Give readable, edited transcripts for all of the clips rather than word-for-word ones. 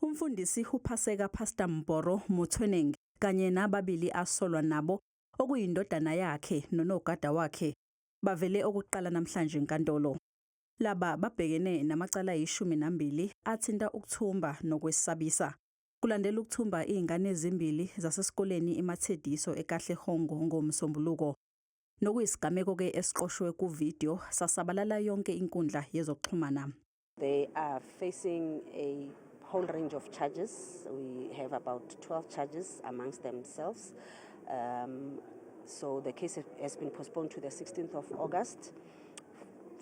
Umfundisi uPhaseka Pastor Mboro Motsoeneng kanye nababili asolwa nabo, okuyindodana yakhe nonogada wakhe, bavele okuqala namhlanje enkantolo. Laba babhekene namacala ayi-12 athinta ukuthumba nokwesabisa. Kulandela ukuthumba izingane ezimbili zasesikoleni iMatsediso eKatlehong ngoMsombuluko. Nokuyisigameko-ke esiqoshwe kuvidiyo sasabalala yonke inkundla yezokuxhumana. They are facing a whole range of charges. We have about 12 charges amongst themselves. So the case has been postponed to the 16th of August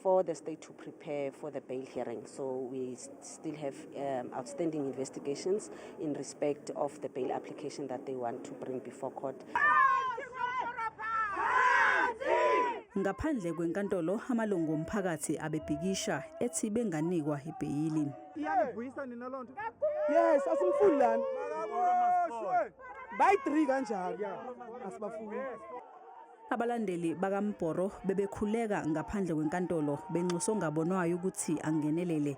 for the state to prepare for the bail hearing. So we still have outstanding investigations in respect of the bail application that they want to bring before court. Ngaphandle kwenkantolo, amalungu omphakathi abebhikisha ethi benganikwa ibheyili. Iyanivuyisa nina loo nto? Yes, asimfuni lana. Bayi-three kanjalo, asibafuni. Abalandeli bakaMboro bebekhuleka ngaphandle kwenkantolo benxusa ongabonwayo ukuthi angenelele.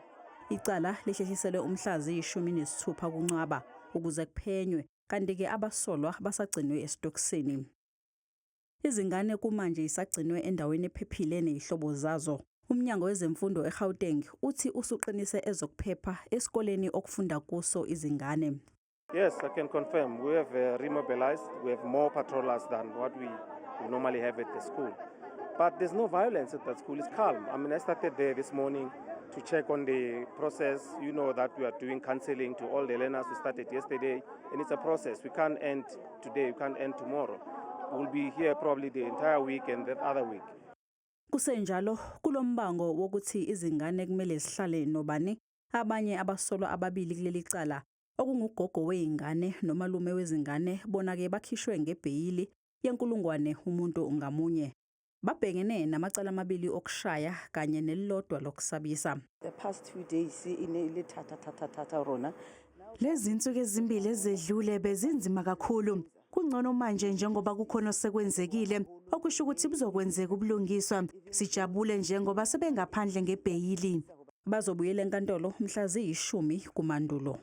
Icala lihlehliselwe umhla ziyi-16 kuNcwaba ukuze kuphenywe, kanti-ke abasolwa basagcinwe esitokisini. Izingane kumanje isagcinwe endaweni ephephile nezihlobo zazo. Umnyango wezemfundo eGauteng uthi usuqinise ezokuphepha esikoleni okufunda kuso izingane. Yes, I can confirm. We have remobilized. We have more patrollers than what we normally have at the school. But there's no violence at that school. It's calm. I mean, I started there this morning to check on the process. You know that we are doing counseling to all the learners. We started yesterday, and it's a process. We can't end today. We can't end tomorrow. We'll be here probably the entire week and the other week. Kusenjalo, kulombango wokuthi izingane kumele zihlale nobani, abanye abasolwa ababili kuleli cala, okungugogo wezingane nomalume wezingane, bona-ke bakhishwe ngebheyili yenkulungwane umuntu ngamunye. Babhekene namacala amabili okushaya kanye nelilodwa lokusabisa. The past 2 days e ne e le thata thata thata rona. Lezi insuku ezimbili ezedlule bezinzima kakhulu. Kungcono manje njengoba kukhona osekwenzekile, okusho ukuthi buzokwenzeka ubulungiswa. Sijabule njengoba sebengaphandle ngebheyili. Bazobuyela enkantolo mhla ziyi-10 kuMandulo.